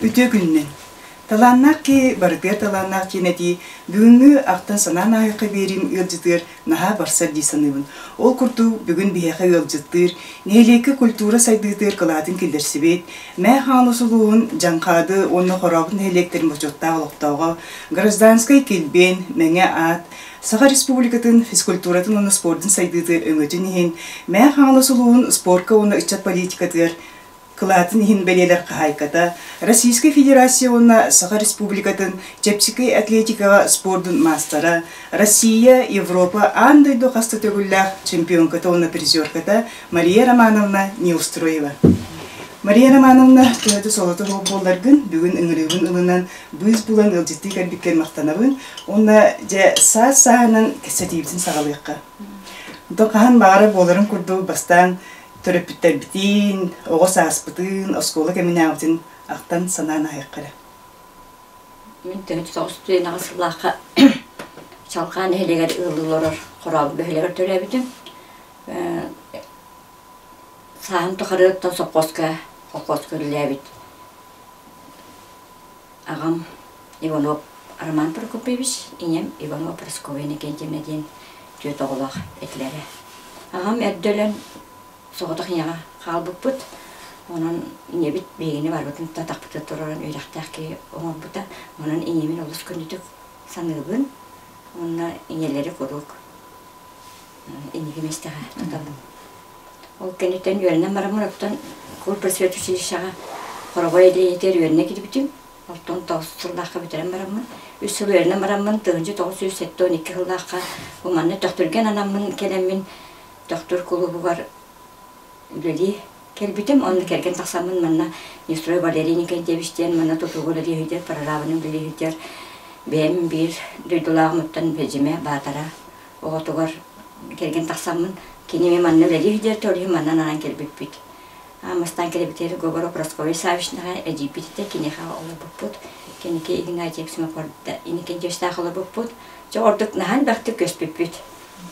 Үтүө күнүнэн! Талааннаах киһи барытыгар талааннаах диэн этии бүгүҥҥү ахтан-санаан ааһыахха биэриим ыалдьытыгар наһаа барсар дии саныыбын. Ол курдук бүгүн биһиэхэ ыалдьыттыыр, нэһилиэккэ культура сайдыытыгар кылаатын киллэрсибит, Мээх Хаҥалас улууһун Дьаҥхаады уонна Хорообут нэһилиэктэрин бочуоттаах олохтооҕо, гражданскай килбиэн, Мэҥэ аат, Саха Республикатын физкультуратын уонна спордун сайдыытыгар өҥөтүн иһин, Мээх Хаҥалас улууһун спорка уонна ыччат политикатыгар кылаатын иһин бэлиэлэр хаһаайката, Российскай Федерация уонна Саха Республикатын чэпчэки атлетикаҕа спордун маастара, Россия, Европа, аан дойду хас да төгүллээх чемпионката уонна призерката Мария Романовна Неустроева. Мария Романовна, төһө да солото суох буолларгын, бүгүн ыҥырыыбын ылынан, быыс булан ыалдьыттыы кэлбиккэр махтанабын. Уонна дьэ саас сааһынан кэпсэтиибитин саҕалыахха. Онтон хаһан баҕара буоларын курдук бастаан төрөппүттэрбитин, оҕо сааспытын, оскуола кэминээҕитин ахтан санаан аһыахха эрэ. Мин төһө соҕус түөнаҕа сыллаахха Чалҕаа нэһилиэгэр ыаллыы олорор Хорообут бөһүөлэгэр төрөөбүтүм. Сааһым тухары оттон сопхуоска, холкуоска үлэлээбит аҕам Иванов Роман Прокопьевич, ийэм Иванова Прасковья Иннокентьевна диэн түөрт оҕолоох этилэрэ. Аҕам эрдэ өлөн соҕотох ийэҕэ хаалбыппыт. Онон ийэбит биһигини барыбытын атахпытыгар туруоран үөрэхтээх киһи оҥорбута. Онон ийэбин олус күндүтүк саныыбын уонна ийэлэри куруук инники миэстэҕэ тутабын. Ол кэнниттэн үөрэнэн бараммын оттон культпросвет училищеҕа хоровой отделениетыгар үөрэнэ киирбитим. Оттон тоҕус сыллаахха бүтэрэн бараммын, үс сыл үөрэнэн бараммын, 1972 сыллаахха бу манна Төхтүргэ ананаммын кэлэммин Төхтүр кулуубугар үлэлии кэлбитим. Онно кэргэн тахсаммын манна Нестрой Валерий Николаевич диэн манна тутууга үлэлии сылдьар, прорабынан үлэлии сылдьар бэйэм биир дойдулааҕым Бэдьимэ Баатара оҕотугар кэргэн тахсаммын, кини эмиэ манна үлэлии сылдьар, ол иһин манна ананан кэлбиппит. Аан бастаан кэлбитигэр Говоров Прасковья Саввичнаҕа эдьиийбит этэ, киниэхэ олорбуппут. Кэнники Игнатьев Ксенофонта Иннокентьевичтаах олорбуппут. Дьэ ордук наһаа элбэхтик көспүппүт.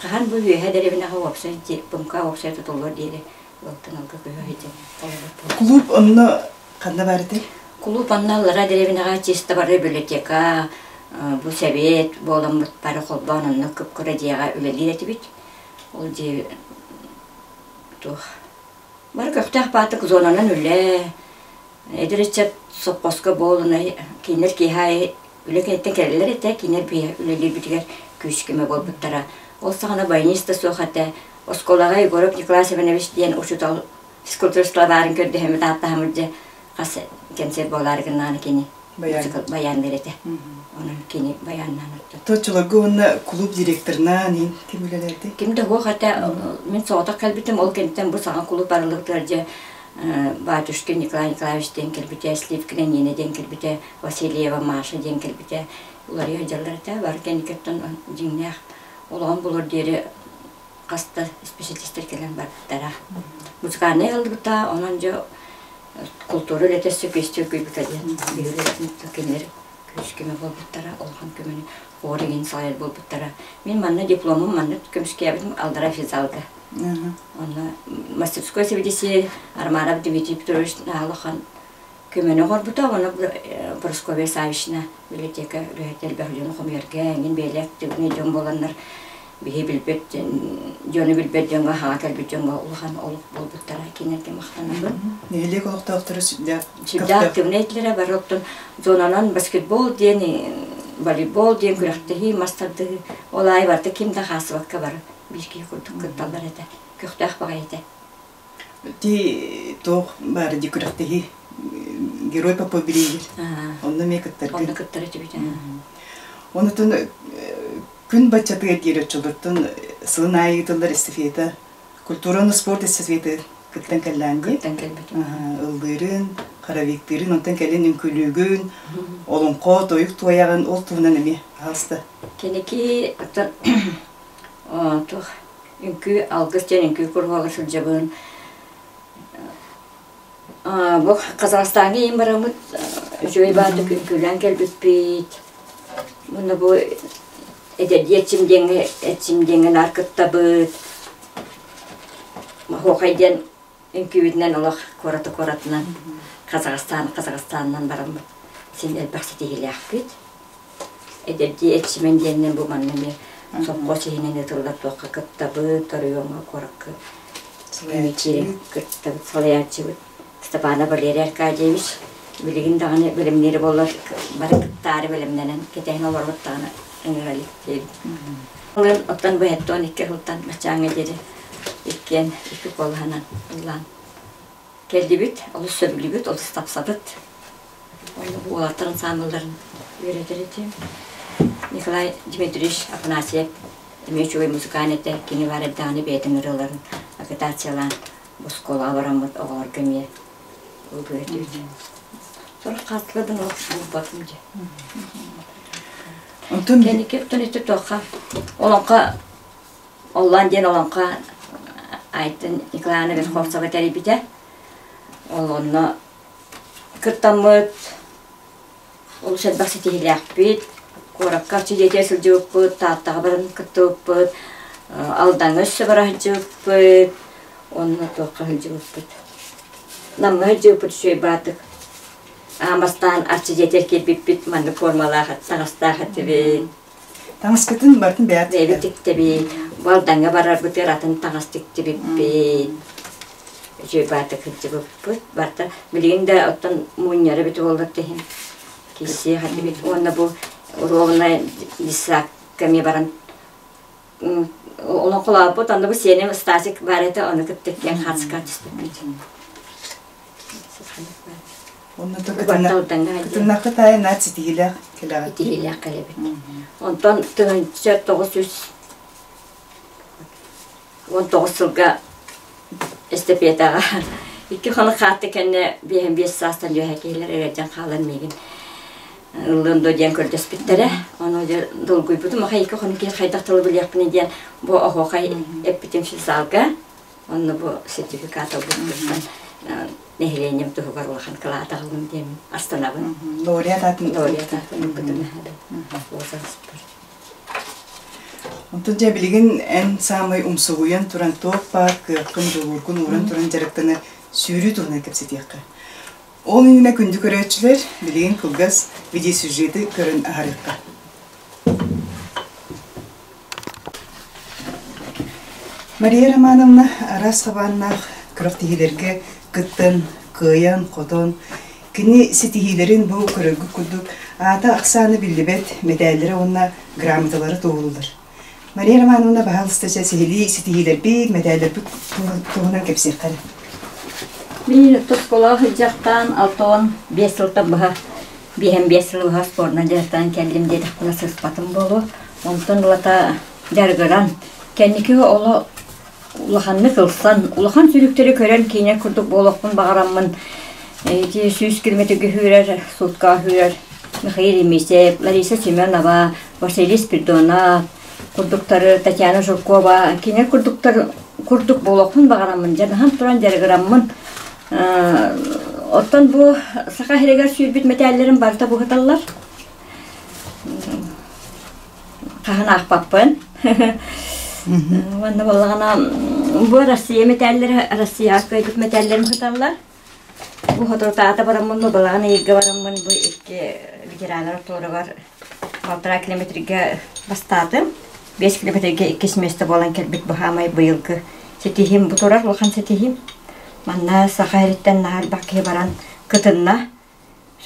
Хаһан бу үөһэ дэриэбинэҕэ уопсай ПМК уопсай тутуллуор диэри ыалтан ыалга көһө сылдьан олорбуппут. Клуб онно ханна баар этэй? Клуб онно аллара дэриэбинэҕэ чисто бары библиотека, бу сэбиэт буоламмыт бары холбоон онно кып-кыра дьиэҕэ үлэлиир этибит. Ол дьиэ туох Бары көхтөөх баатык зонанан үлэ, эдэр ыччат сопхуоска буолунай, кинилэр киэһэ аайы үлэ кэнниттэн кэлэллэр этэ, кинилэр биһи үлэлиирбитигэр күүс-көмө буолбуттара. Ол саҕана баянист да суох этэ. Оскуолаҕа Егоров Николай Семенович диэн учуутал физкультура словарын көрдөһөммүт ааттаһаммыт дьэ хас кэнсиэр буолаары гыннаҕына кини баянныыр этэ. Онон кини баяннаан оттон. Точчолорго уонна клуб директорынан ким үлэлээбитий? Ким да суох этэ. Мин соҕотох кэлбитим. Ол кэнниттэн бу саҥа клуб арыллыбытыгар дьэ батюшкин Николай Николаевич диэн кэлбитэ, Сливкина Нина диэн кэлбитэ, Васильева Маша диэн кэлбитэ. Уларыйа сылдьаллар этэ. Бары кэнникэттэн дьиҥнээх олоҕун булар диэри хас да специалистар кэлэн барбыттара. Музыкальнай ыллыбыта, онон дьэ култуура үлэтэ өссө күөстүү күйбүтэ диэн биһиги кинилэр күүс-көмө буолбуттара, улахан көмөнү хор игин салайар буолбуттара. Мин манна дипломум манна көмүскээбитим Алдара официалга. Онно мастерской сэбиэдиссэйэ Армаров Дмитрий Петрович наһаа көмөнү оҥорбута уонна Прасковья Саввична библиотека үлэһитэ элбэх дьону хомуйарга эҥин бэйэлээх активнай дьон буоланнар биһи билбэт дьону билбэт дьоҥҥо хаҥа кэлбит дьоҥҥо улахан олук буолбуттара кинилэргэ махтанабын. Нэһилиэк олохтоохторо сүрдээх сүрдээх активнай этилэрэ бары оттон зонанан баскетбол диэн волейбол диэн күрэхтэһии мас тардыһыы ол аайы барыта ким да хаалсыбакка бары биир киһи курдук кытталлар этэ көхтөөх баҕайы этэ. Ити туох баара дии күрэхтэһии Герой Попов бирииһигэр. Онно эмиэ кыттаргын. Онно кыттар этибит. Онутун күн баччатыгар диэри оччолортон сылын аайы ыытыллар эстафета культура уонна спорт эстафета кыттан кэллээн дии. Кыттан кэлбит. Ыллыырын, хоровиктыырын, онтон кэлин үҥкүүлүүгүн, олоҥхо, тойук туойаҕын, ол туһунан эмиэ аһаста. Кэнники туох Үҥкүү алгыс диэн үҥкүү куруһуогар сылдьабын. Бу Казахстаҥҥа иин бараммыт үчүгэй баардык үҥкүүлээн кэлбиппит. Уонна бу эдэрдии эрчим диэҥҥэ эрчим диэҥҥэ наар кыттабыт. Моһуохай диэн. Үҥкүүбүтүнэн олох куораты куоратынан Казахстан Казахстанынан бараммыт син элбэх ситиһиилээхпит. Эдэрдии Эрчимэн диэнинэн бу манна эмиэ сопхуос иһинэн ыытыллар туохха кыттабыт, оройуоҥҥа куоракка кыттабыт, салайааччыбыт Степанов Валерий Аркадьевич билигин даҕаны бэлэмниир буоллар бары кыттаары бэлэмнэнэн кэтэһэн олоробут даҕаны ыҥыра илик диэбит. Оттон бу 72 сылтан баччааҥҥа диэри иккиэн икки куолаһынан ыллаан кэллибит, олус сөбүлүүбүт, олус тапсабыт. Онно бу уолаттар ансаамбылларын үөрэтэр этим. Николай Дмитриевич Афанасьев эмиэ үчүгэй музыкант этэ, кини баар эрдэҕинэ бэйэтин ырыаларын агитациялаан оскуолаҕа бараммыт оҕолорго эмиэ ыллыыр этибит. Сорох хаартыларбын олох булбатым дьэ. Онтон Кэнники оттон ити туохха олоҥхо Оллоон диэн олоҥхо Айтын Николаевна Верховцева тэрийбитэ. Ол онно кыттаммыт олус элбэх ситиһиилээхпит. Куоракка арчы дьиэтигэр сылдьыбыппыт, Тааттаҕа баран кыттыбыппыт, Алдаҥҥа өссө бара сылдьыбыппыт, онно туохха сылдьыбыппыт. Намҥа сылдьыбыппыт үчүгэй баатык. Аан бастаан арчы дьиэтигэр киирбиппит маннык формалаах таҥастаах этибит. Таҥаскытын барытын бэйэҕит Бэйэбит тиктэбит. Бу Алдаҥҥа барарбытыгар атын таҥас тиктибиппит. Үчүгэй баатык сылдьыбыппыт. Барыта билигин да оттон мунньара эбит буоллар да иһин киссиэх этибит. Уонна бу ровно десакка эмиэ баран олоҥхолооппут. Онно бу сиэним Стасик баар этэ, ону кытта иккиэн хаацка түспүппүт. Онно кытыннахха таайа наат ситиһиилээх кэлэҕит. Ситиһиилээх кэлэбит. Онтон 1919 сылга эстапетаҕа икки хонук хаатты кэннэ биэһин биэс саастан үөһэ киһилэр ыалдьан хаалан миигин ыллыан дуо диэн көрдөспүттэрэ. Ону дьэ долгуйбутум аха икки хонук киһи хайдах тылы билиэхпиний диэн бу оһуохай эппитим залга Онно бу сертификат ылбыппыттан нэһилиэнньэм туһугар улахан кылаат аҕаллым диэн астанабын. Лауреат аатын Лауреат аатын ылбытым уосаспар. Онтон дьэ билигин эн саамай умсугуйан туран туох баар кыаххын, дьулуургун ууран туран дьарыктанар сүүрүү туһунан кэпсэтиэххэ. Ол иннинэ күндү көрөөччүлэр, билигин кылгас видеосюжеты көрөн аһарыахха. Мария Романовна араас хабааннаах күрэхтэһиилэргэ кыттан, кыайан-хотон, кини ситиһиилэрин бу көрөргүт курдук аата-ахсаана биллибэт мэтээллэрэ уонна грамоталара туоһулуулар. Мария Романовна баһаалыста сиһилии ситиһиилэрбит, мэтээллэрбит туһунан кэпсиэххэ эрэ. Мин оскуолаҕа сылдьахтаан 65 сылтан быһа биэһэн биэс сыл быһа спордунан дьарыктанан кэллим диэтэхпинэ сыыспатым буолуо. Онтон ылата дьарыгыран, кэнники оло улаханнык ылсан, улахан сүрүктэри көрөн киинэ курдук буолуохпун баҕараммын ити 100 километрга сүүрэр, суткаҕа сүүрэр Михаил Емисеев, Лариса Семенова, Василий Спиридонов курдуктары, Татьяна Жиркова кинилэр курдуктар курдук буолуохпун баҕараммын, дьаныһан туран дьарыгыраммын Оттон бу Саха сиригэр сүүрбүт мэтээллэрим барыта буһуталлар. Хаһан аахпаппын. Уонна буоллаҕына бу Россия мэтээллэрэ Россияҕа кыайбыт мэтээллэрим сыталлар. Бу соторутааҕыта бараммын, бу балаҕан ыйга бараммын бу икки ветераннар ортолоругар балтараа километрга бастаатым. 5 километрга иккис миэстэ буолан кэлбит бу саамай быйылгы ситиһиим бу турар улахан ситиһиим. Манна Саха сириттэн наһаа элбэх киһи баран кытынна.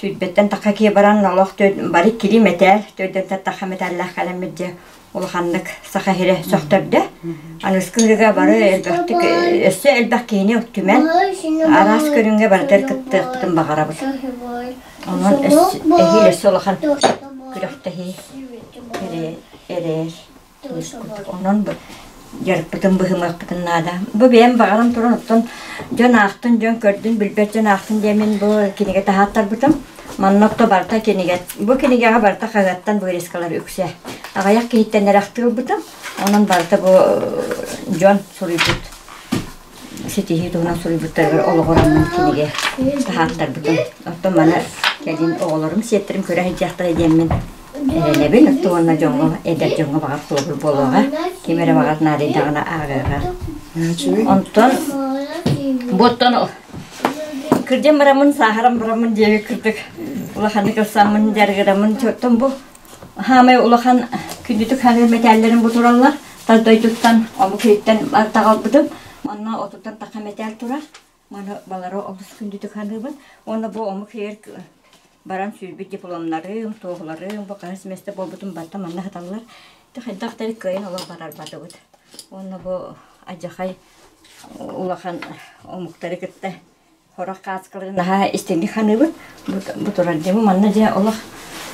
Сүүрбэттэн тахха киһи баран олох бары иккилии мэтээл, төрдөнтөн тахха мэтээллээх кэлэммит дьэ улаханнык Саха сирэ сөхтөрдө. Аныгыскы ыһыыга бары элбэхтик өссө элбэх киһини түмэн араас көрүҥҥэ барытыгар кыттыахпытын баҕарабыт. Онон эһиил өссө улахан күрэхтэһии эрээр Онон дьарыкпытын быһымыахпытын наада. Бу бэйэм баҕаран туран оттон дьон аахтын, дьон көрдүн, билбэт дьон аахтын диэмин бу кинигэ таһааттарбытым. Манна отто барыта кинигэ. Бу кинигэҕэ барыта хаһыаттан вырезкалар үксэ. Аҕыйах киһиттэн эрэ ахтылбытым. Онон барыта бу дьон суруйбут ситиһии туһунан суруйбуттарыгар олоҕураммын кинигэ таһааттарбытым. Оттон маны кэлин оҕолорум, сиэттэрим көрө сылдьыахтара диэммин эрэнэбин. Оттон уонна дьоҥҥо, эдэр дьоҥҥо баҕар холобур буолуоҕа. Ким эрэ баҕар наадыйдаҕына ааҕыаҕа. Онтон бу Буоттан кырдьан бараммын, сааһыран бараммын диэбит курдук улаханнык ылсаммын, дьарыгыраммын оттон бу хаамай улахан күндүтүк саныыр мэтээллэрим бу тураллар. Тас дойдуттан, омук иһиттэн таҕалбытым. Манна отуттан тахха мэтээл турар. Маны балары олус күндүтүк саныыбын. Уонна бу омук иһигэр баран сүүрбүт дипломнарым, туоһуларым, бу хаһыс миэстэ буолбутум барыта манна сыталлар. Хайдах да кыайан олох барарбатыбыт. Уонна бу адьахай улахан омуктары кытта хорох хааскаларын наһаа истиҥник саныыбын. Бу турар дьэ манна дьэ олох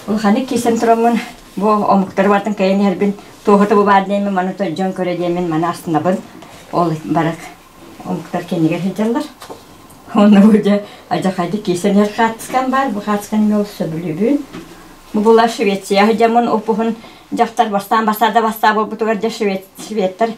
улаханнык киирсэн тураммын бу омуктары барытын кэйэн иһэрбин туоһута бу баар диэммин маны дьон көрө диэммин маны астынабын. Ол барак омуктар кэннигэр сылдьаллар. Онно бу дьэ адьахайдык киирсэн иһэр хаартыскам баар. Бу хаартысканы мен олус сөбүлүүбүн. Бу була Швеция сылдьаммын уппуһун дьахтар бастаан бастаада бастаа буолбутугар дьэ шведтэр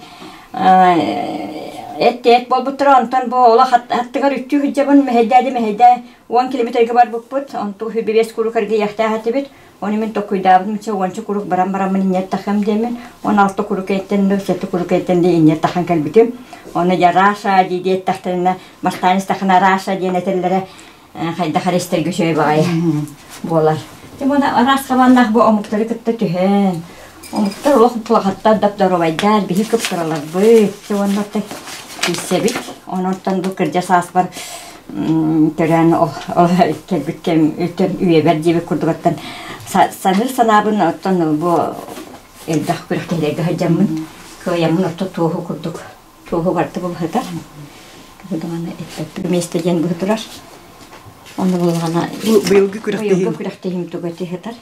эт-тиэт буолбуттара. Онтон бу олох аттыгар үттүү сылдьабын мэһэйдээди мэһэйдээ 10 километрга барбыппыт. Онту 25 куруук эргийиэхтээх этибит. Ону мин токуйдаабытым чэ уонча куруук баран бараммын инньэ тахам диэммин, 16 куруук эттэн да, 7 куруук эттэн да инньэ тахан кэлбитим. Ону дьэ Раша дии диэттэхтэринэ, бастаан истэххинэ Раша диэн этэллэрэ хайдах эрэ истэргэ үчүгэй баҕайы буолар. Тем уонна араас хабааннаах бу омуктары кытта түһэн, омуктар олох улахаттар дап-доруобайдар, биһи кыптараларбыт, дьэ уонна киирсэбит. Онон бу кырдьа сааспар төрөөн ол кэлбит кэм үйэбэр диэбит курдугуттан саныыр санаабын оттон бу элбэх күрэхтэһиилэргэ сылдьаммын кыайаммын орто туоһу курдук туоһу барыта булуһутар даҕаны эппэппит миэстэ диэн быһы турар Онно буллаҕына быйылгы күрэхтэһиим быйылгы күрэхтэһиим туга сытар.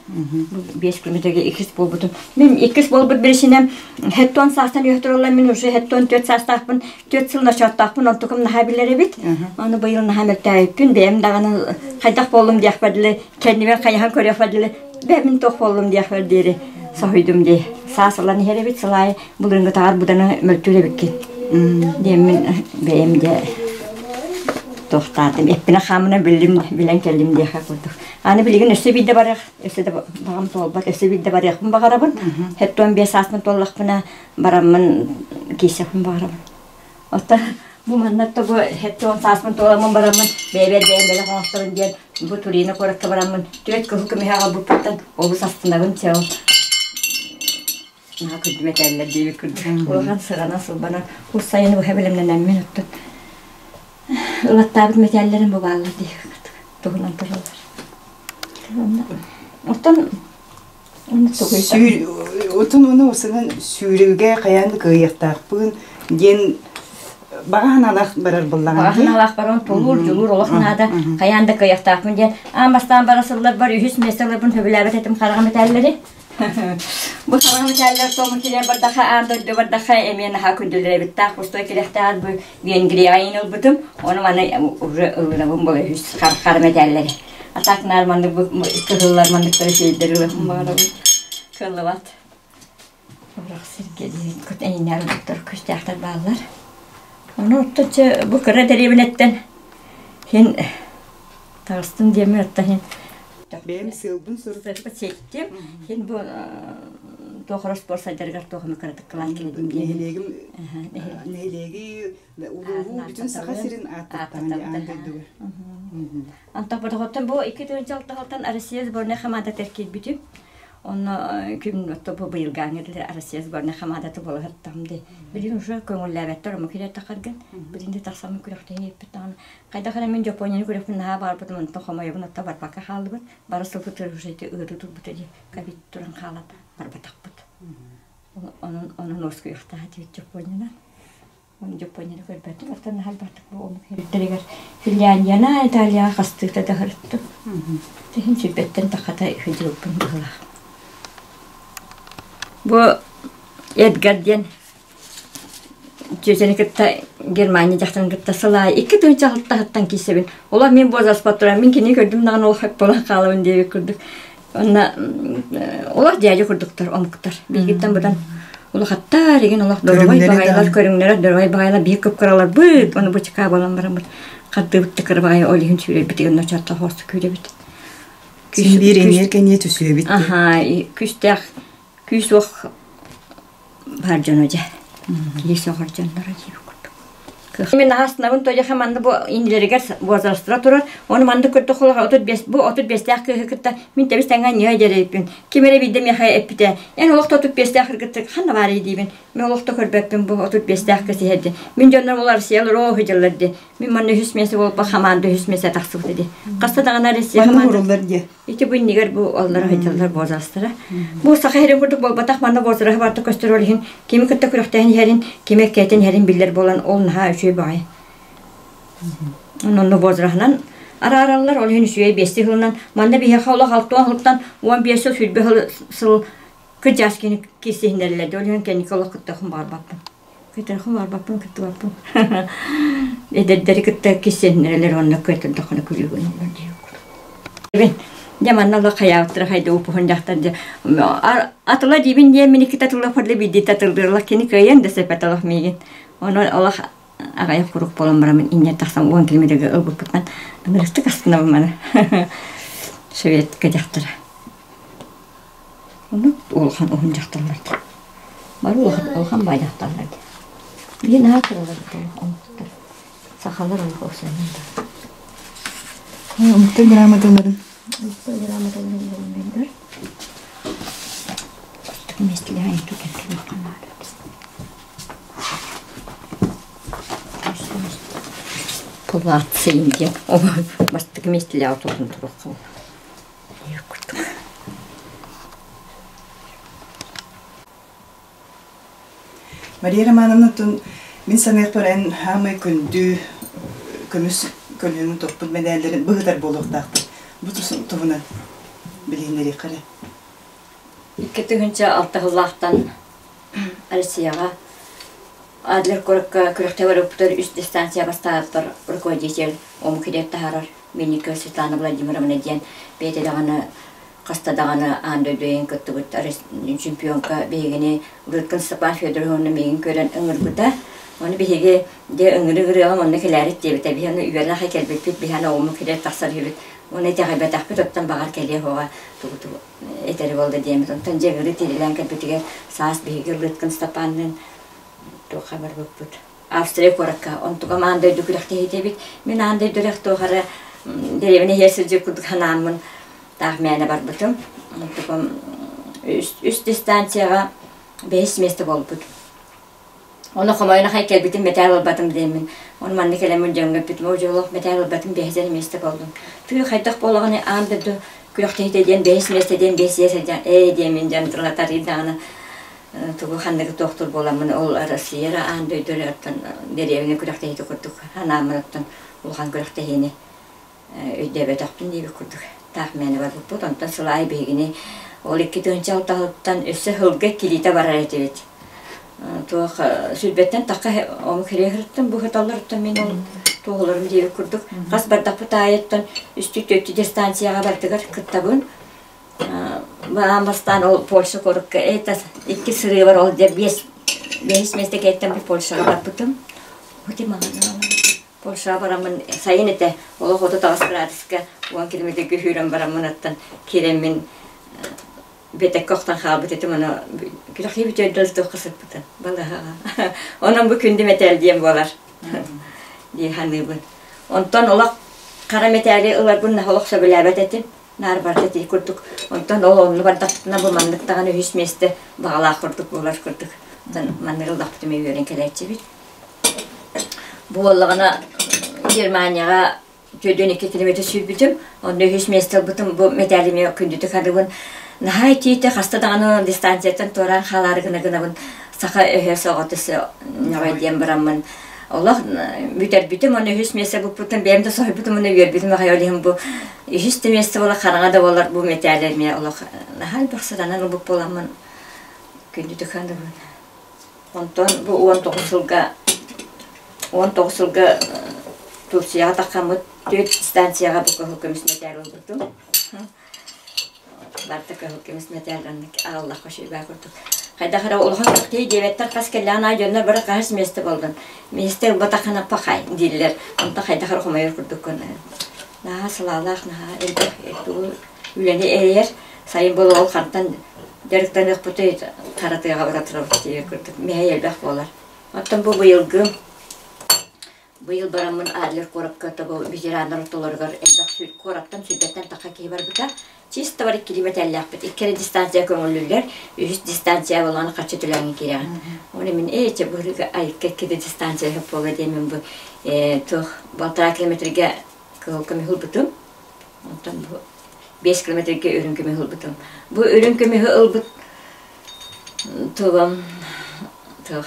5 километрга иккис буолбутум. Мин иккис буолбут бирисинем хеттон саастан үөх тураллар мин уже хеттон 4 саастаахпын 4 сыл ночооттоохпун онтукум наһаа билэр эбит. Ону быйыл наһаа мөлтөөбүппүн бэйэм даҕаны хайдах буоллум диэхпэр дылы кэннибэр хайаһан көрүөхпэр дылы бэйэм туох буоллум диэхпэр диэри соһуйдум дии. Саас ылан иһэр эбит сыл аайы былырыыҥҥытааҕар быданы мөлтүүр эбиккин диэммин бэйэм дьэ туохтаатым эппинэ хаамына биллим билэн кэллим диэхэ курдук аны билигин өссө биирдэ барыах өссө да баҕам туолбат өссө биирдэ барыахпын баҕарабын 75 сааспын туоллахпына бараммын киирсэхпин баҕарабын оттон бу манна бу 70 сааспын туоламмын бараммын бэйэбэр бэйэм бэлэх оҥосторун диэн бу Турино куоракка бараммын түөрт кыһыл көмүһэ аҕалбыппыттан олус астынабын чэ ол Наһаа күндү мэтээллэр диэбит курдук. Улахан сыранан сылбанан ус сайыны быһа бэлэмнэнэммин оттон ылаттаабыт мэтээллэрим бу бааллар диэбит курдук туһунан тураллар. Оттон Отун уну усунан сүүрүүгэ хайаан да кыайыахтаахпын диэн баҕа санаалаах барар буллаҕын Баҕа санаалаах баран тулуур, дьулуур олох наада. Хайаан да кыайыахтаахпын диэн аан бастаан бара сылларбар үһүс миэстэ ыларбын сөбүлээбэт этим хараҕым этээллэри. Бу хараҕым мэтээллэр туому кириэн бардаха аан дойду бардаха эмиэ наһаа күндүлэр эбиттаах пустой кирэхтээх бу Венгрияҕа иин ылбытым. Ону маны уже ылынабын була үһүс хара мэтээллэри. А так наар маннык бу кыһыллар манныктары сиэйдэр ылыахпын баҕарабын. Кыаллыбат. Урах сиргэ диэн кут эйиннээр омуктар күстээхтэр бааллар. Ону оттон бу кыра дэриэбинэттэн хин таҕыстым диэммин оттон хин Бэйэм сыалбын сурук сиэттим. Хин бу туох спорт сайдарыгар туох эмэ кыратык кылаан кэлэдим диэн. Нэһилиэгим нэһилиэги улууһу бүтүн Саха сирин ааттаттаҕын аан дойдуга. Антон бодоҕоттон бу 2006 Россия сборная хамаандатыгар киирбитим. Онно күн бу быйылгааҥҥы Россия сборная хамаандата буола сырыттаҕым дии. Билигин уже көҥүллээбэттэр омук иһигэр тахаргын. Билигин да тахсаммын күрэхтэһии эппит даҕаны. Хайдах эрэ мин Японияны күрэхпин наһаа баҕарбытым, онтон хомойобун отто барбакка хааллыбыт. Бары сылбытыгар уже ити ыарыы турбута дии. Ковид туран хаалан барбатахпыт. Онон онон уоскуйуохтаах этибит Японияны. Японияны көрбөтүм, оттон наһаа элбэхтик бу омук сирдэригэр Финляндияна, Италияҕа хастыыта да сырыттым. Иһин сүүрбэттэн тахата сылдьыбыппын быһыылаах. Бу Эдгар диэн чүөчэни кытта Германия дьахтарын кытта сыл аайы 2006-ттан киирсэбин. Олох мин возраспар туран мин кинини көрдүм даҕаны олох буолан хаалабын диэбит курдук. Онно олох дьээдьэ курдуктар омуктар. Биһигиттэн быдан улахаттар игин олох доруобай баҕайылар көрүҥнэрэ доруобай баҕайылар биһи кып-кыраларбыт ону бу буолан бараммыт хардыыбыт да кыра баҕайы ол иһин сүүрэрбитигэр ночоотто хоосу күүрэбит. Син биир эниэр кэниэ түсүөбүт. Аха, күстээх күүс уох баар дьоно дьэ. Киһи сөҕөр дьонноро диэбит курдук. Мин аһаснабын тойоха манна бу иннилэригэр возрастра турар. Оны манна көрдөх олох 35 бу 35-тээх кыыһы кытта мин тэбис тэҥҥэ ньыа дьэрэйпин. Ким эрэ биирдэ миэхэ эппитэ, эн олохто 35-тээх кыргыттар ханна баарый диибин. Мин олохто көрбөппүн бу 35-тээх кыз иһэрди. Мин дьоннор ол Россиялар оо дьыллар ди. Мин манна үһүс миэсэ буолба хамаанда үһүс миэсэ тахсыбыта ди. Хаста даҕаны Россия Манна хамаанда ууруллар диye. Ити бу иннигэр бу оллара сылдьаллар возрастара. Бу саха иһэрин курдук буолбатах, манна возраһы барыта көстөр ол иһин кими кытта күрэхтэһэн иһэрин, кими эккэтин иһэрин биллэр буолан ол наһаа үчүгэй баҕайы. Онно возраһынан араараллар, ол иһин үчүгэй биэсти сылынан. Манна биһиэхэ олох алтыан сылтан 15 сыл, 20 сыл кырдьаас кини киирсиһиннэрэллэр, ол иһин кэнники олох кыттыахпын баҕарбаппын. Көтөрхө барбаппын кыттыбаппын. Эдэрдэри кытта киссэннэрэлэр уонна көтөрдөххүнэ күлүү гыналлар диир курдук. Дьэ манна олох хайаабыттара хайда упуһун дьахтар дьэ атыла диибин диэн мин иккитэ атылла форда биирдиитэ атыллыыллар кини кыайан да сөпөт олох миигин. Онон олох аҕыйах куруук буолан бараммын инньэ тахсан 10 километрга ылбыппытынан ынырыктык астынабын маны. Советка дьахтара. Оннук улахан уһун дьахталлар дии. Бары улахан улахан баай дьахталлар дии. Биһи наһаа кыралар омуктар. Сахалар олох охсуһунан да. Омуктар грамоталарын. Омуктар грамоталарын булуннар. Бастакы миэстэлээх интукен туруохха наада. Пулаатсыйым диэн бастакы миэстэлээх отутун туруохха Мария Романовна тун мин саныахпар эн хаамай күндү көмүс көлүөҥүн топпут мэдээллэрин быһытар буолуохтаахтар. Бу туһунан билиһиннэриэххэ эрэ. 2006 сыллаахтан Россияҕа Адлер куоракка күрэхтэһэ барбыппытыгар үс дистанция бастаабыппар руководитель омук идэт таһаарар Минникова Светлана Владимировна диэн бэйэтэ даҕаны хаста даҕаны аан дойду иһин кыттыбыт чемпионка биһигини Лыткин Степан Федоровна миигин көрөн ыҥырбыта. Ону биһиги дьэ ыҥыры-ыҥырыаҕым онно кэлээрит диэбитэ. Биһи ону үөрэх кэлбиппит, биһи аны оҕоммут кэлэр тахсар үһүбүт. Ону итэҕэйбэтэхпит, оттон баҕар кэлиэ суоҕа тугу-тугу этэри буолла диэммит. Онтон дьэ ыҥырыы тирилээн кэлбитигэр саас биһиги Лыткин Степанныын туохха барбыппыт. Австрия куоракка онтукам аан дойду күрэхтэһиитэ эбит. Мин аан дойду үрэх туох эрэ дэриэбинэ иһэр сылдьар курдук санааммын таах мээнэ барбытым. Онтукам үс дистанцияҕа бэһис миэстэ буолбут. Ону хомойон ахай кэлбитим мэтээл ылбатым диэммин. Ону манна кэлэммин дьоҥҥо эппитим, оо дьоллоох мэтээл ылбатым бэһис эрэ миэстэ буоллум. Тыы хайдах буолаҕыный аан дойду күрэхтэһиитэ диэн бэһис миэстэ диэн биэс сылдьан ээ диэммин дьон тылатар даҕаны тугу ханныгы туохтур буоламмын ол Россия эрэ аан дойду эрэ оттон дэриэбинэ күрэхтэһиитэ курдук санааммын оттон улахан күрэхтэһиини өйдөөбөтөхпүн диэбит курдук таах мээнэ барбыппыт. Онтон сыл аайы биһигини ол 2006-ттан өссө сылга иккилиитэ барар этибит. Туох сүүрбэттэн тахха омук хириэ сырыттым бу сыталларыттан мин ол туоһуларым диэбит курдук хас бардахпыт аайыттан үстүү-түөртүү дистанцияҕа бардыгар кыттабын. Аан бастаан ол Польша куоракка это икки сырыыбар ол дьэ биэс бэһис миэстэ кэттэн бу Польшаҕа барбытым. Ути маҥан Польшаҕа бараммын сайын этэ олох 38 градуска 10 километрга сүүрэн бараммын аттан киирэммин биэтэккэ охтон хаалбыт этим ону күрэхтии бүтүөр туохха сыппытым балыһаҕа онон бу күндү мэтээл диэн буолар дии саныыбын онтон олох хара мэтээли ыларбын олох сөбүлээбэт этим наар барыта ити курдук. Онтон ол онну бардахпытына бу маннык даҕаны үһүс миэстэ баҕалаах курдук буолар курдук. Онтон маннык ыллахпытына үөрэн кэлээччибит. Бу буоллаҕына Германияҕа 42 километр сүүрбүтүм. Онно үһүс миэстэ ылбытым. Бу мэтээлими күндүтүк саныыбын. Наһаа итиитэ хаста даҕаны дистанцияттан туораан хаалаары гына гынабын. Саха өһө соҕоту ньоҕой диэн бараммын олох бүтэрбитим уонна үһүс миэстэ буппутум бэйэм да соһуйбутум уонна үөрбүтүм аҕай ол иһин бу үһүс да миэстэ буола хараҥа да буолар бу мэтээлэ эмиэ олох наһаа элбэх сыранан ылбыт буоламмын күндүтүк саныыбын. Онтон бу 19 сылга 19 сылга Турцияҕа таххаммыт түөрт станцияҕа бу кыһыл көмүс мэтээл ылбытым. Барыта кыһыл көмүс мэтээл оннук аҕаллахха үчүгэй курдук. Хайдах эрэ улахан көхтөй диэбэттэр хас кэллэҕин аайы дьоннор бары хаһыс миэстэ буоллун. Миэстэ ылбатаххына пахай дииллэр. Онтон хайдах эрэ хомойор курдуккун. Наһаа сылаалаах, наһаа элбэх тугу үлэни эрэйэр. Сайын буола ол хантан дьарыктаныахпытый хара тыаҕа бара турабыт диир курдук. Мэһэй элбэх буолар. Оттон бу быйылгы. Быйыл бараммын Адлер куоракка тобу ветераннар ортолоругар элбэх сүр куораттан сүрдэттэн таха киһи барбыта. Чисто бар иккилии мэтээллээхпит. Икки эрэ дистанция көҥүллүүллэр, үһүс дистанция буолан харчы төлөөҥҥө киирэҕин. Оны мин ээ чэ быһырыга айыкка икки да дистанция сөп буолла диэн мин бу туох балтараа километрга кыһыл көмүһү ылбытым. Онтон бу 5 километрга үрүҥ көмүһү ылбытым. Бу үрүҥ көмүһү ылбыт тугум туох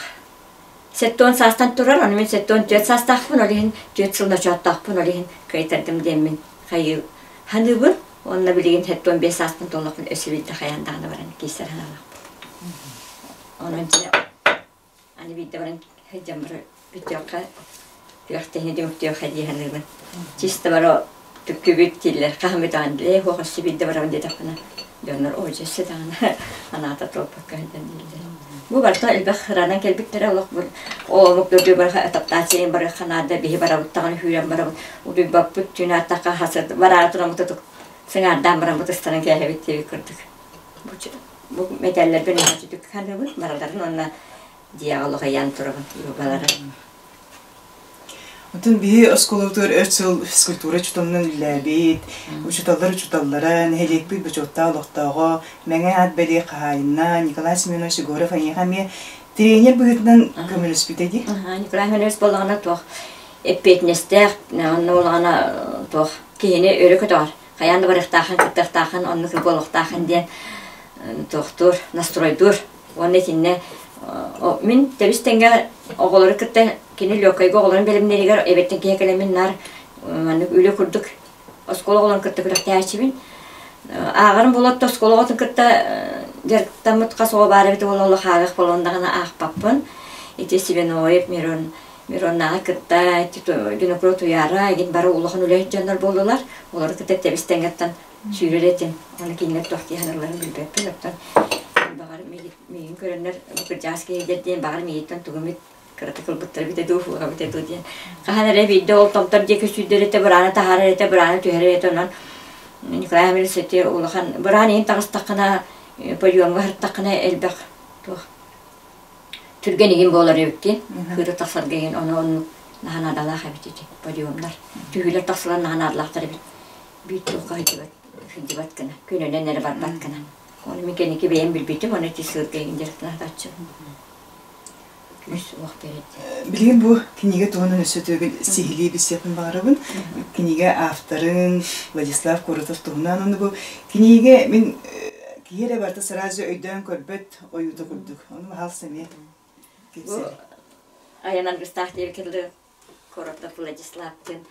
70 саастан турар, ону мин 74 саастаахпын, ол иһин 4 сыл ночооттоохпун, ол иһин кыайтардым диэммин хайыы саныыбын. Уонна билигин 75 сааспын туоллахпын өссө биирдэ хайаан даҕаны баран киирсэр санаалаахпын. Онон дьэ аны биирдэ баран сылдьан баран бүтүөххэ күрэхтэһиини түмүктүөххэ дии саныыбын. Чисто бары түккүбүт дииллэр, хаһан бүтэҕин ээ суох өссө биирдэ барабын диэтэхпинэ дьоннор оо дьэ өссө даҕаны анаата туолбакка сылдьан дииллэр. Бу барыта элбэх ыранан кэлбиттэрэ олох бу омук дойду барыха адаптация барыахха наада биһи барабыт даҕаны сүүрэн барабыт утуйбаппыт түүн ааттахха хасыр бараары тураммыт сыҥаардаан бараммыт ыстанан кээһэбит диэбит курдук. Бу мэтээллэрбин наһаа саныыбын барыларын уонна дьиэҕэ олох ыйаан турабын балары. Оттон биһи оскуолабытыгар өр сыл физкультура учууталынан үлэлээбит, учууталлар учууталлара, нэһилиэкпит бочуоттаах олохтооҕо, Мэҥэ аат бэлиэ хаһаайына Николай Семенович Егоров эйиэхэ эмиэ тренер быһыытынан көмөлөспүтэ дии. Николай Семенович буоллаҕына туох эппиэтинэстээх, онно буоллаҕына туох киһини өрө көтөҕөр. Хайаан да барыахтаахын, кыттыахтаахын, оннук буолуохтаахын диэн туохтуур, настройдуур. Уонна итиннэ мин тэбис тэҥҥэ оҕолору кытта кини легкайга оҕолорун бэлэмнэригэр эбэттэн киһи кэлэммин наар маннык үлэ курдук оскуола оҕолорун кытта күрэхтэһээччибин. Ааҕарым буолуотта оскуола оҕотун кытта дьарыктаммыт хас оҕо баар эбит буолла олох ааҕыах буолан даҕаны аахпаппын. Ити Свиноев, Мирон Мироннааҕы кытта Винокуров Туйаара игин бары улахан үлэһит дьоннор буоллулар. Олору кытта тэбис тэҥҥэттэн сүүрэр этим. Аны кинилэр туох дии саныылларын билбэппин. Оттон баҕар миигин көрөннөр бу кырдьаҕас киһи диэн баҕар миигиттэн тугу эмит кыратык ылбыттар эбитэ дуу, уһуга эбитэ дуу диэн. Хаһан эрэ биирдэ ол томтор диэки сүүрдэр этэ, бырааны таһаарар этэ, бырааны түһэрэр этэ. Онон Николай Иванович ити улахан быраан иһин таҕыстаххына, подъемҥа сырыттаххына элбэх туох түргэн игин буолар эбиккин. Кыыра тахсарга игин ону оннук наһаа наадалаах эбит ити подъемнар. Түһүүлэр тахсылар наһаа наадалаахтар эбит. Биир туохха сылдьыбат, сылдьыбат гына, күнүнэн эрэ барбат гына. Ону мин кэнники бэйэм билбитим, ону ити сыырга игин дьарыктанаатааччыбын. Күүс-уох биэрэр. Билигин бу кинигэ туһунан өссө төгүл сиһилии билсиэхпин баҕарабын. Кинигэ авторын Владислав Коротов туһунан. Ону бу кинигэ мин киһи эрэ барыта сразу өйдөөн көрбөт ойуута курдук. Ону баһаалыста эмиэ Бу айан аргыстаах диэбиккэ дылы Коротов Владислав диэн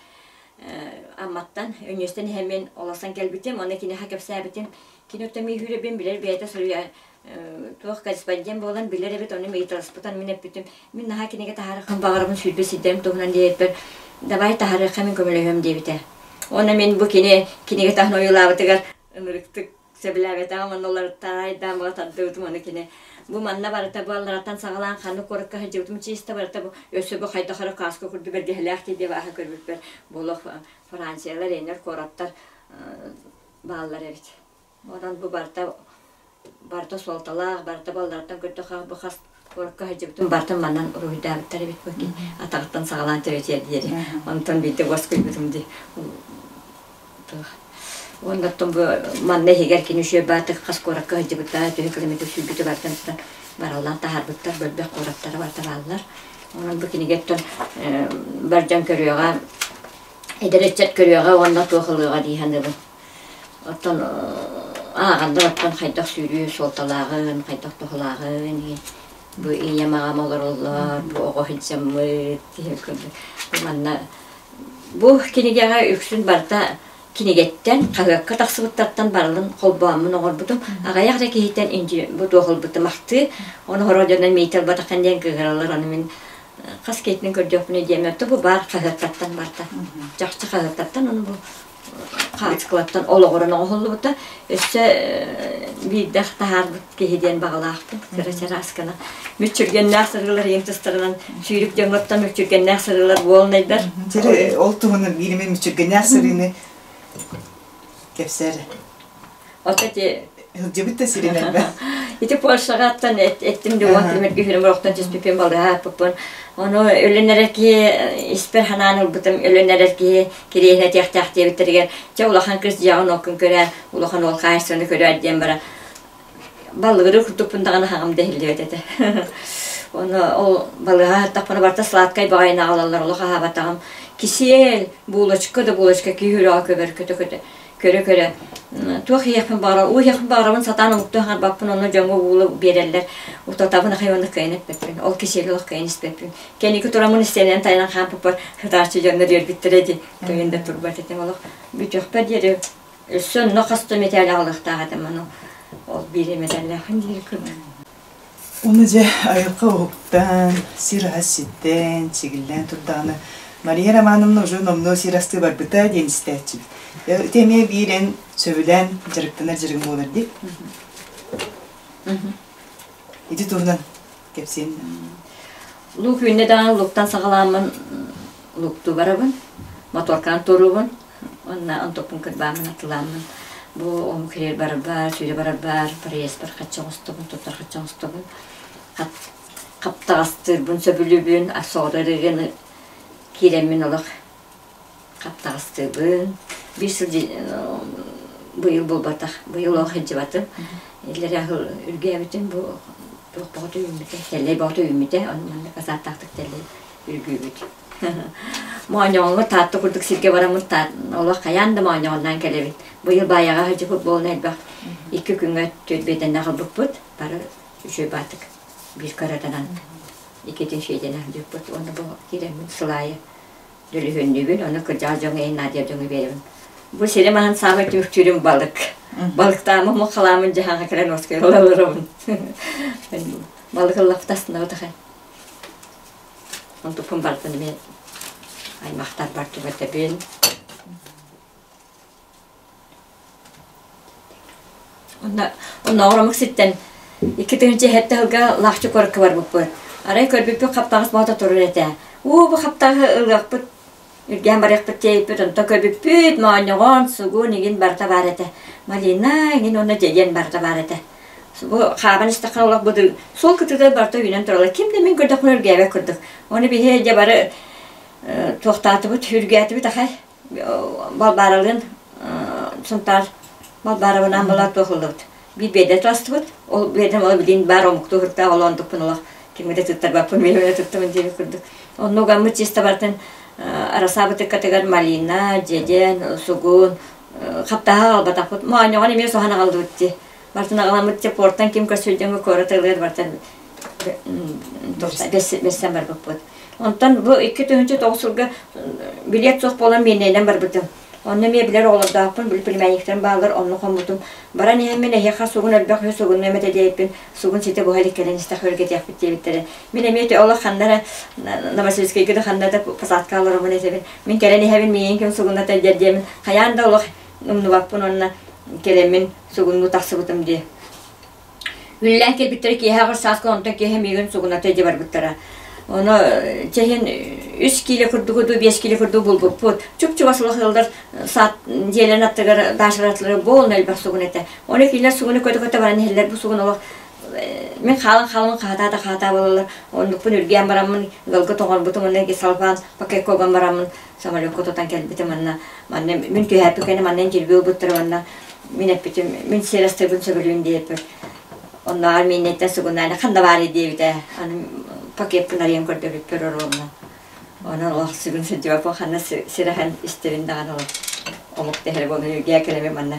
Амматтан Өнньүөстэн иһэммин олорсон кэлбитим, уонна киниэхэ кэпсээбитим. Кини оттон мииһүүрэбин билэр бэйэтэ суруйа туох корреспондент буолан билэр эбит, ону ыйыталаспытын мин эппитим. Мин наһаа кинигэ таһаарыахпын баҕарабын, сүүрбэ сирдэрим туһунан диэбиппэр, давай таһаарыахха мин көмөлөһүөм диэбитэ. Уонна мин бу кини кинигэ таһын ойуулаабытыгар ынырыктык сөбүлээбэтэҕим уонна уларыттаайдаан була тардыбытым аны кини бу манна барыта буоллараттан саҕалаан ханнык куоракка сылдьыбытым чисто барыта бу өссө бу хайдах эрэ кааска курдук бэргэһэлээх дии диэбэ аһа көрбүппэр буолуох Франциялар эннэр куораттар бааллар эбит онон бу барыта барыта суолталаах барыта балларыттан көрдөххө бу хас куоракка сылдьыбытым барытын манан уруһуйдаабыттар эбит бу атаҕыттан саҕалаан төбөтүгэр диэри онтон биирдэ уоскуйбутум дии Уонна оттон бу манна иһигэр кини үчүгэй баатык хас куоракка сылдьыбыта, төһө километр сүүрбүтэ барытын тутан бараллаан таһаарбыттар, бөлбөх куораттара барыта бааллар. Онон бу кинигэттэн бар дьон көрүөҕэ, эдэр ыччат көрүөҕэ уонна туох ылыаҕа дии саныыбын. Оттон ааҕаннар оттон хайдах сүүрүү суолталааҕын, хайдах туһалааҕын бу ийэм аҕам олороллор, бу оҕо сылдьаммыт киһи курдук. Манна Бу кинигэҕэ үксүн барыта кинигэттэн, хаһыакка тахсыбыттартан барылын холбооммун оҥорбутум. Аҕыйах да киһиттэн бу туох ылбытым ахтыы. Ону хоро дьонно миитэ ылбатаххын диэн кыыһыраллар. Ону мин хас киһитин көрдөхпүнэ диэм, бу баар хаһыаттартан барыта. Чахчы хаһыаттартан ону бу хаачыкылаттан олоҕуран оҥоһуллубута. Өссө биирдэх таһаарбыт киһи диэн баҕалаахпын. Кыра чарааскана. Мүччүргэннээх сырыылар ийэм тустарынан сүүрүк дьоҥҥоттон мүччүргэннээх сырыылар буолнайдар. Дьэ, ол туһунан биир эмэ мүччүргэннээх сырыыны кэпсээр. От эти Сылдьыбыт да сирин элбэх. Ити Польшаҕаттан эттим дьуон тимиргэ хүрүм орохтон түспүппүн балыһа аппыппын. Ону өлөн эрэр киһи испэр ханаан ылбытым өлөн эрэр киһи кириэһин этиэхтээх диэбиттэригэр чэ улахан кыыс дьиэҕин оккун көрөөр улахан уол хаайсыны көрөөр диэн баран баллыгырыы курдукпун даҕаны хаҕым да иһиллибэт этэ. Ону ол балыһа аттахпына барыта сладкай баҕайыны аҕалаллар олох аһаабатаҕым. Кисиэл, булочка да булочка киһи үрэҕэ көбөр көтө-көтө көрө-көрө туох иһиэхпин баҕара уу иһиэхпин баҕарабын сатаан омуктуу хаҥарбаппын онно дьоҥҥо уулу биэрэллэр утатабын ахай уонна кыайан эппэппин ол кисиэли олох кыайан испэппин кэнники тураммын истиэнэн тайанан хаампыппар сытааччы дьоннор үөрбүттэрэ дии кыайан да турбат этим олох бүтүөхпэр диэри өссө онно хас да мэтээли аҕалыахтаах этим ону ол биир мэтээллээхпин диир курдук. Уну дьэ айылҕа уһуктан, сир аһа ситэн, чигиллээн турдаҕына Мария Романовна уже номнуо сир астыы барбыта диэн истээччибит. Ити эмиэ биир эн сөбүлээн дьарыктанар дьарыгым буолар дии. Ити туһунан кэпсиэн. Лук үүннэ даҕаны луктан саҕалааммын луктуу барабын, моторканан туруубун, уонна онтукпун кырбааммын атылааммын бу омук сиригэр барарбар, сүүрэ барарбар, проездпар хачча оҥостобун, туттар хачча оҥостобун, хаптаҕастыырбын сөбүлүүбүн, соҕотор киирэммин олох хаптаҕастыыбын. Биир сыл быйыл буолбатах, быйыл олох сылдьыбатым. Иллэрээ сыл үргээбитим бу туох бөҕөтө үүммүтэ, тэллэй бөҕөтө үүммүтэ, онно касааттаахтык тэллэй үргүүбүт. Моонньоҕоҥҥо Таатта курдук сиргэ бараммын олох хайаан да моонньоҕонноон кэлэбин. Быйыл Баайаҕа сылдьыбыт буолан элбэх икки күҥҥэ түөрт биэдэннэ аҕалбыппыт. Бары үчүгэй баатык биир кыратанан иккитин шиэдэнэ сылдьыбыппыт. Уонна бу киирэммин сыл аайы дөлүһүннүүбүн, ону кырдьаҕас дьоҥҥо иһин наадыйар дьоҥҥо биэрэбин. Бу сирим аһын саамай түмүктүүрүм балык. Балыктааммын, муҥхалааммын дьаһаҥҥа кэлэн уоскуйа олоробун. Балык ыллахпыт астынабыт ахай. Онтукпун барытын эмиэ аймахтарбар түбэтэбин. Онно оннооҕор омук сиртэн 2007 сылга Лаахчы куоракка барбыппыт. Арай көрбүппүт хаптаҕас боото турар этэ. Уу, бу хаптаҕы ылыахпыт, үргээн барыахпыт диэбиппит, онтон көрбүппүт, моонньоҕон, сугун, игин барыта баар этэ. Малина, игин уонна дьэдьэн барыта баар этэ. Бу хааман истэххэ олох бу суол кытыыта барыта үүнэн тураллар. Ким да мин көрдөхпүнэ үргээбэт курдук. Ону биһи дьэ бары туохтаатыбыт, үргээтибит ахай. Балбааралыын Сунтаар Балбаарабынаан балаат туох ыллыбыт. Биир биэдэ тастыбыт. Ол биэдэм ол билин баар омуктуу һыртаах олондукпун олох кимҥэ да туттарбаппын, миэмэ туттабын диэбит курдук. Оннук гаммыт чисто бартын арасаабытыккатыгар малина, дьэдьэн, сугун, хаптаһа аҕалбатахпыт. Моонньоҕон эмиэ соһон аҕаллыбыт дии. Бартын аҕаламмыт дии портан ким көрсүлдьэҥҥэ куорат ылыар бартан бэссэн барбыппыт. Онтон бу 2009 сылга билиэт суох буолан миэннэйинэн барбытым. Онно эмиэ билэр оҕолордоохпун, били племянниктарым бааллар, онно хоммутум. Баран иһэммин эһиэхэ сугун элбэх үһү сугунну эмэтэ диэбиппин, сугун ситэ буһа илик кэлэн истэх өргэтиэхпит диэбиттэрэ. Мин эмиэ ити олох ханна эрэ Новосибирскайга да ханна да посадка олоробун этэбин. Мин кэлэн иһэбин, миигин ким сугунната диэр диэмин, хайаан да олох умнубаппын уонна кэлэммин сугуннуу тахсыбытым дии. Үлэлээн кэлбиттэрэ киэһэ аҕыс сааска, онтон киэһэ миигин сугуната илдьэ барбыттара. Ону чэһин үс киилэ курдугу дуу, биэс киилэ курдугу булбуппут. Чуп-чугас улах ыаллар саат дьиэлэрин аттыгар даачалар аттыларыгар буолан элбэх сугун этэ. Ону кинилэр сугуну көтө-көтө баран иһэллэр. Бу сугун олох мин хаалан-хаалан хаһатаа да хаһатаа буолаллар. Оннукпун үргээн бараммын, ыалга тоҥорбутум уонна салбаан пакекка уган бараммын самолекка тутан кэлбитим манна манна мин түһээппит кэннэ манна интервью ылбыттара уонна мин эппитим мин сир астыыбын сөбүлүүн диэппит оннооҕор мииннэттэн сугунааны ханна баарый диэбитэ аны пакеппын арыйан көрдөбүппэр оруолна онон олох сүгүн сылдьыбаппын ханна сир аһан истэрин даҕаны олох омук тэһэр буолан үргээ кэлэми манна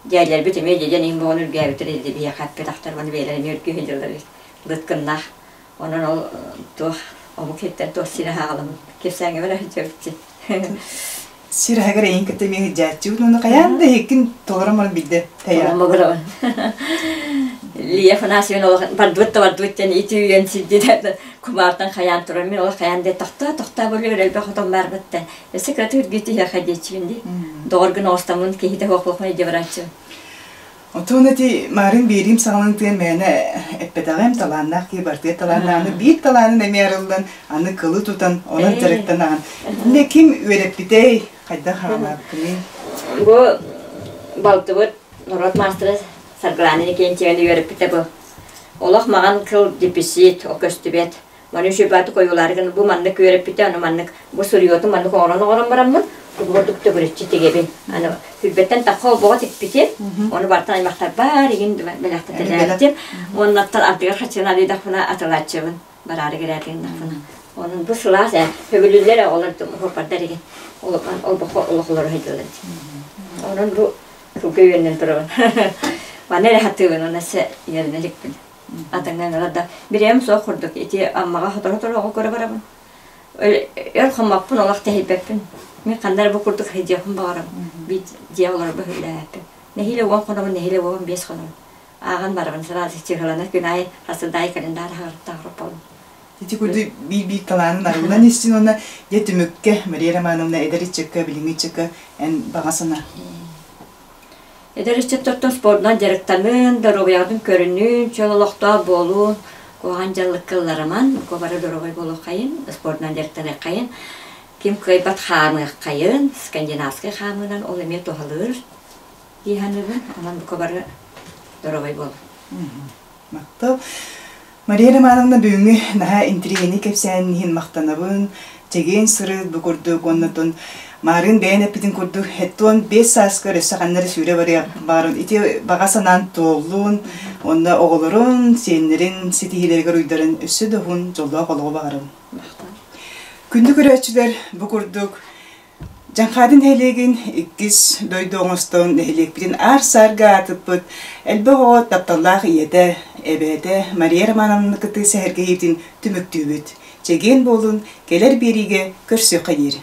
дьээлэрбит эмиэ дьэдьэн иҥ буолан үргээбиттэр эдэ биһиэхэ эппэтэхтэр уонна бэйэлэрэ эмиэ үргүү сылдьаллар лыткыннаах Онон ол туох омук сиртэн туох сир аһаҕалым кэпсээҥҥэ бара сылдьабыт Сир аһыгар эйин кытта эмиэ сылдьааччыбыт уонна хайаан да иһиккин толорон баран билдэ тэйэҕин. Толорон Лия Афанасьевна олох бардыбыт да бардыбыт диэн ити үйэн сирдиилэр кумаартан хайаан турар мин олох хайаан диэн тохтоо тохтоо болүөр элбэх хотон баарбыт өссө кыратык үргүү түһүөххэ диэччибин дии доҕоргун оҕустаммын киһитэ суох илдьэ барааччыбын. Отон эти марын биэриим саҕаланыытыгар мээнэ эппэтэҕим, талааннаах киһи бартыгар талааннааны биир талаанын эмиэ арыллан, аны кылы тутан, онон дьарыктанаҕын. Итиннэ ким үөрэппитэй, хайдах хаалаабыккыный? Бу балтыбыт норуот маастара Саргылаана Иннокентьевна үөрэппитэ бу. Олох маҕан кыл дефицит, ол көстүбэт. Маны үчүгэйдик ойуулаары бу маннык үөрэппитэ, аны маннык бу суруйуотун маннык оҥорон оҥорон бараммын, курдук төгүрүччү тигэбин. Аны түрбэттэн тахха олбоҕо тикпитим, ону бартан аймахтарбар игин бэлэхтэтэлээбитим. Уоннаттан ардыгар хаччыны арыйдахпына атылааччыбын, бараары кэлээтигиннахпына. Онон бу сылаас ээ, сөбүлүүллэр оҕолор уһурбардар игин олбоххо олохолоро сылдьаллар. Онон бу Туга үөннэн турабын. Маны эрэ хатыыбын, уонна өссө үөрэнэ иликпин. Атыҥҥа ыҥырар да бириэм суох курдук. Ити Аммаҕа сотору-сотору оҕо көрө барабын. Өр хоммоппун, олох тэһийбэппин. Мин ханна эрэ бу курдук сылдьыахпын баҕарабын. Биир дьиэ олорорго үлэлээппин. Нэһиилэ уон хонобун, нэһиилэ 15 хонобун. Ааҕан барабын, сразу чыһыланар күн аайы хасыда аайы календарь аһарыттаах Ити курдук биир-биир талаанын арыллан истин уонна дьэ түмүккэ Мария Романовна эдэр ыччакка, билиҥҥи ыччакка эн баҕа санаа. Эдэр ыччаттартан спордунан дьарыктанын, доруобуйаҕытын көрүнүн, чөл олохтоох буолуун, куһаҕан дьаллыкка ылларыман, бары доруобай буолуоххайын, спордунан дьарыктаныаххайын, ким кыайбат хаамыаххайын, скандинавскай хаамыынан ол эмиэ туһалыыр дии саныыбын. Онон бука бары доруобай буолун. Махтал. Мария Романовна бүгүҥҥү наһаа интириэһинэй кэпсээнин иһин махтанабын. Чэгиэн сырыт бу курдук уонна маарыын бэйэн эппитин курдук 75 сааскар өссө ханна эрэ сүүрэ барыах баарын ити баҕа санаан туоллун уонна оҕолорун, сиэннэрин ситиһиилэригэр уйдарын өссө да уһун дьоллоох олоҕу баҕарабын. Күндү көрөөччүлэр, бу курдук Дьаҥхаады нэһилиэгин иккис дойду оҥостон нэһилиэкпитин аар-саарга аатыппыт элбэх оҕо тапталлаах ийэтэ, эбээтэ Мария Романовна кытыы сэһэргэһиитин түмүктүүбүт. Чэгиэн буолун, кэлэр биэриигэ көрсүөххэ диэри.